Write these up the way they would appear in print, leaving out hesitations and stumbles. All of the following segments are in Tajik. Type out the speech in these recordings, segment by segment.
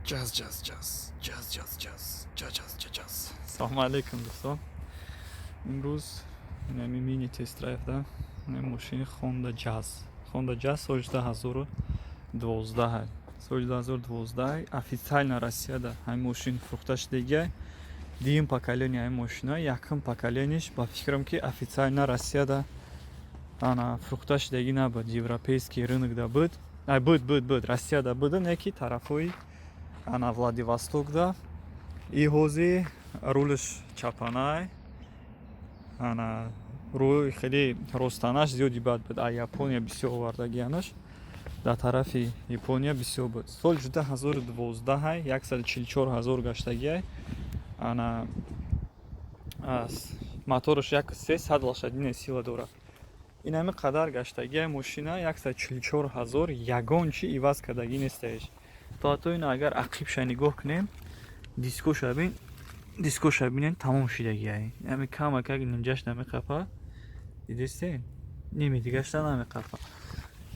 Ҷаз, ҷаз, ҷаз, ҷаз, ҷаз, ҷаз, ҷаз, ҷаз, ҷаз, ҷаз. Салому алейкум, дӯстон. Имрӯз инами мини тест-драйв да мошини Honda Jazz. Honda Jazz соли 2012. Соли 2012 официально Россияда ҳамин мошин фурӯхта шудагиай. Дуюм поколение ҳамин мошина, якум поколенияш, ба фикрам, ки официально Россияда ана фурӯхта шудагӣ набуд, европейский рынок да буд. Ай, буд, буд, буд, Россияда буда, не ки тарафҳои ана Владивостокда. И ҳози рулш чапанай, ана рӯи хеле ростанаш зиёди бад буд. А Япония бисёр овардагианаш, дар тарафи Япония бисёр буд. Соли 2012, 144 ҳазор гаштагиай. Ана мотораш 1,3, 100 лошадиная сила дорад. Ин ҳами қадар гаштагиай мошина, 144 ҳазор, ягон чи иваз кардагӣ нестаеш. То ҳатто ин агар ақибша нигоҳ кунем, дискоша бин, дискоша бинен, тамом шидагиай. Ҳами камакак нимҷаш намеқапа, дидистен, ними дигашта намеқапа.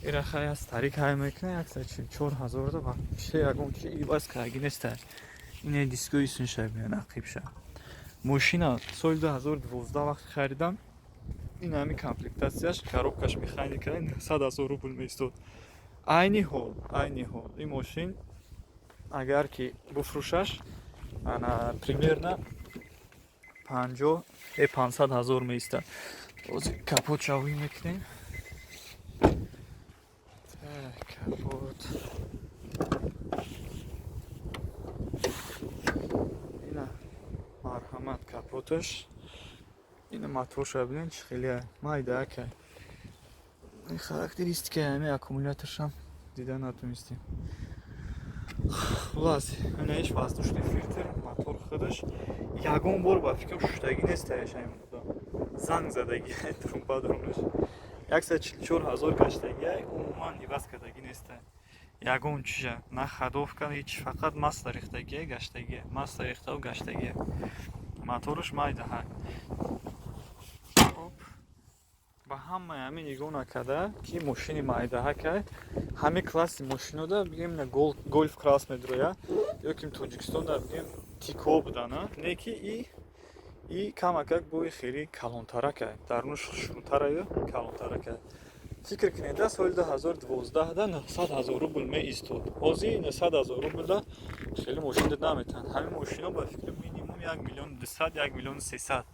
Ира хай аз тарик ҳай мекуна, 144 ҳазорда вообще ягон чи иваз кардагӣ нестай. Ине дискои сунша бинен, ақибша. Мошина соли 2012 вақти харидам, ин ҳами комплектатсияш, коробкаш механика, 900 ҳазор рубл меистод. Айни ҳол ин мошин агар ки буфрӯшаш, ана примерно панҷоҳ э 500 ҳазор меистад. Ҳозир капотша ҳуй мекунем. Капот ина, марҳамат, капоташ ина. Моторша бинен, чӣ хеле майда акай. Характеристикаи ҳами аккумуляторшам дида натонистем. Хулас, инаиш воздушный фильтр. Мотор худаш ягон бор, ба фикрам, шуштагӣ нестаеш, ҳамин занг задагӣ трумпа дурунаш. 144 ҳазор гаштагиай, умуман иваз кардагӣ нестай ягон чиза, на ходовка, ҳеч, фақат масло рехтагиай, гаштагиай, масло рехтаву гаштагиай. Мотораш майдаҳай. Ба ҳамаи ҳамин нигоҳ накарда, ки мошини майдаҳакай, ҳамин класси мошинода, бигем, на гольф класс медроя ё ки Тоҷикистонда, бигем, Тико будана, не ки и камакак бои хеле калонтаракай, дарунаш хушрӯтараю калонтаракай. Фикр кунед, да, соли 2012 да 900 ҳазор рубл меистод. Ҳозир 900 ҳазор рублда хеле мошин дод наметаванд. Ҳамин мошино, ба фикри, минимум 1 миллиону 200, 1 миллиону 300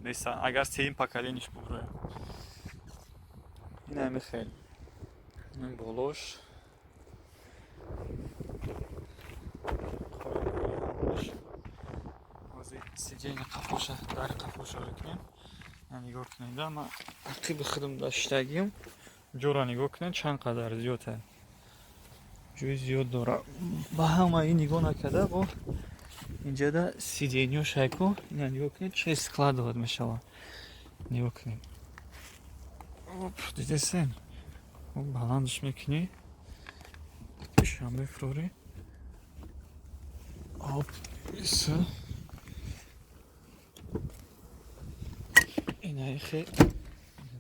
месан, агар сеюм поколенияш буброяд. Ин ҳами хел ин болош, ҳозир сиденья қафоша, дари қафоша мекунем. Нигоҳ кунед, ман ақиби худам даштагим, ҷора нигоҳ кунед, чанд қадар зиёд, ҷои зиёд дора. Ба ҳама ин нигоҳ накарда, бо инҷада сиденьё шайку, ина нигоҳ кунед, че складывать мешавад. Нигоҳ кунед, оп, дидесен, баландш мекунӣ, ишам мефурорӣ, оп, иса инаихе,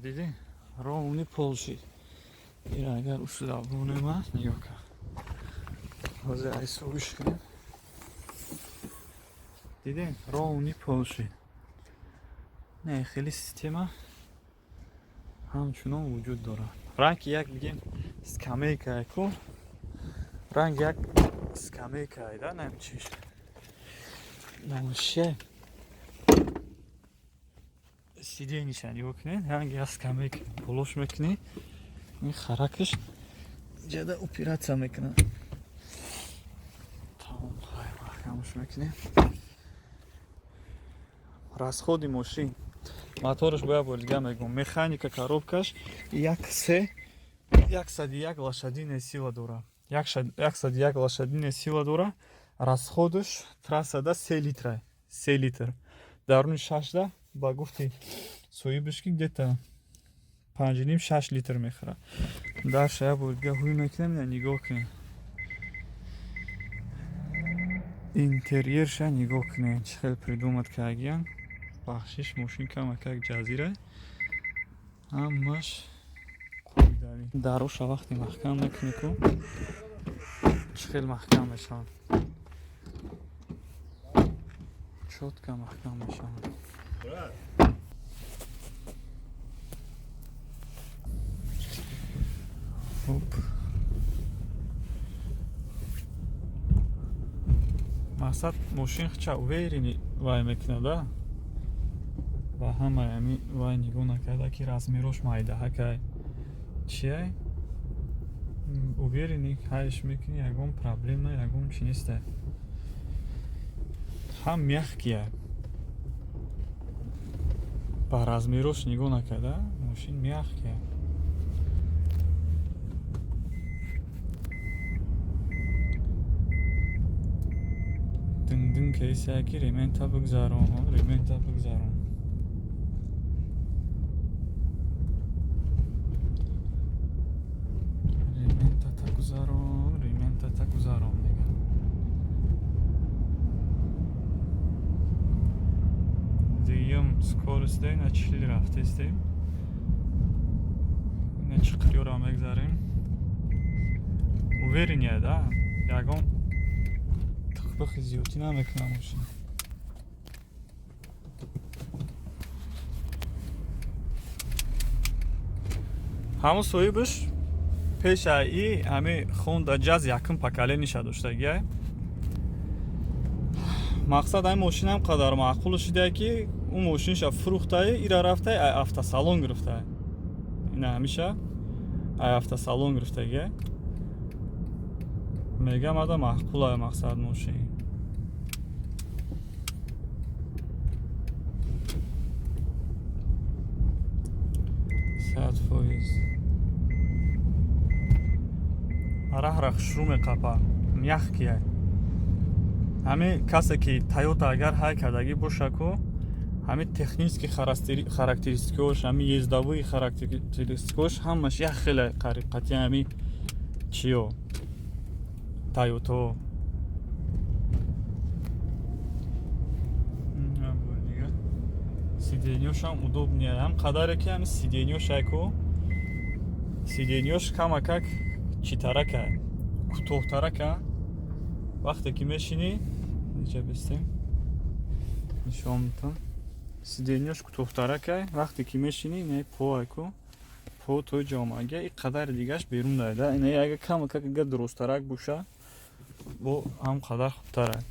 диди, ровный пол шид. Ира агар усуда бонема, нигоҳ кун, ҳозир айсовиш кунем, дидем, ровный пол шид. Не, хеле система ҳамчунон вуҷуд дорад. Ранги як, бигем, скамейка ку, ранг як скамейка да намчиш намше. Сиденьиша нигоҳ кунед, ранги як скамейка. Болош мекунӣ, ин харакаш ҷада оператсия мекунад. Тамом, маҳкамш мекунем. Расходи мошин, мотораш, бояд бори дига мегӯм, механика, коробкаш 1,3, 101 лошадиная сила дора, 101 лошадиная сила дора. Расходаш трассада 3 литра, 3 литр даруни шашда. Ба гуфти соҳибаш, ки где-то 5,5, 6 литр мехӯрад. Дарша як бори дига ҳуй мекунем. Нигоҳ кунем, интерьерша нигоҳ кунем, чӣ хел придумать кардагиян. Бахшиш, мошин камакак ҷазира, ҳамаш дароша вақте маҳкам мекунӣ ку, чӣ хел маҳкам мешавад. Чётко маҳкам мешавад. Брат. Оп. Мақсад, мошин хча уверенный вай мекунада, ба ҳамаи ами вай нигоҳ накарда, ки размерош майдаҳакай, чиай, уверенный ҳайш мекунӣ, ягон проблема, ягон чи нестай. Ҳам мягкия, ба размерош нигоҳ накарда, мошин мягкия. Диндин кейсая, ки ремента бигзарон, ремента бигзарон. Рементата гузарон, рементата гузарон, мега. Дуюм скорость да ина 40 рафтестем. Ина чиқиёро мегзарем. Уверения да, ягон тиқпиқи зиёдтӣ намекунам мошин. Ҳамун соҳибаш пешаи ҳами Хонда Ҷаз якум поколениша доштагиай. Мақсад, ҳами мошинам қадар маъқул шидае, ки ӯ мошиниша фурӯхтае, ира рафтае, ай автосалон гирифтае. Ина ҳамиша ай автосалон гирифтагиай. Мегам, ада маъқулае, мақсад, мошин. 100%. Раҳра хушрӯ меқапа, мягкия. Ҳами касе ки Тойота агар ҳай кардагӣ боша ку, ҳами технический характеристикаош, ҳами ездовые характеристикаош ҳамаш як хеле қариб қатъи ҳами чиё Тойото. Сиденьёшам удобный, ҳам қадаре ки ҳами сиденьёш айку, сиденьёш камакак читарака, кӯтоҳтарака. Вақте ки мешинӣ, иҷа бистем, нишон метам, сиденьёш кӯтоҳтаракай. Вақте ки мешинӣ, инаи по айку, по тои ҷомага, и қадари дигаш берун дайда. Инаи ага камакак ага дурусттарак боша, бо ҳам қадар хубтарай.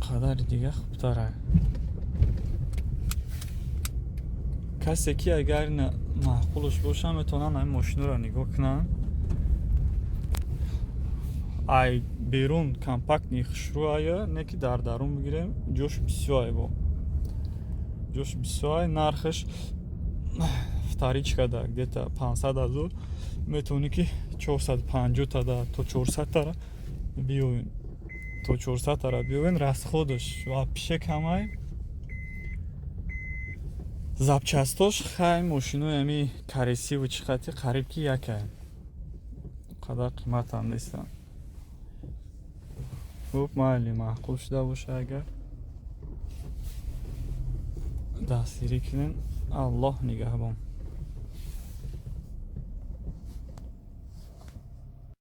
Қадари дига хубтарай. Касе ки агар ина маъқулш боша, метавонанд ҳамин мошинро нигоҳ кунанд. Ай берун компактный, хушрӯ ая, не ки дар дарун бигирем, ҷош бисёр ай, бо ҷош бисёр ай. Нархаш вторичка да где-то 500 000, метавонӣ ки 450 та да то 400 тара биёвен, то 400 тара биёвен. Расходаш вообще камай. Запчастош хай, мошинои ами каресиву чӣ қати қариб ки якай, қадар қиматам нестанд. Хуб, майли, маъқул шуда боша агар, дастгирӣ кунем. Аллоҳ нигаҳбон.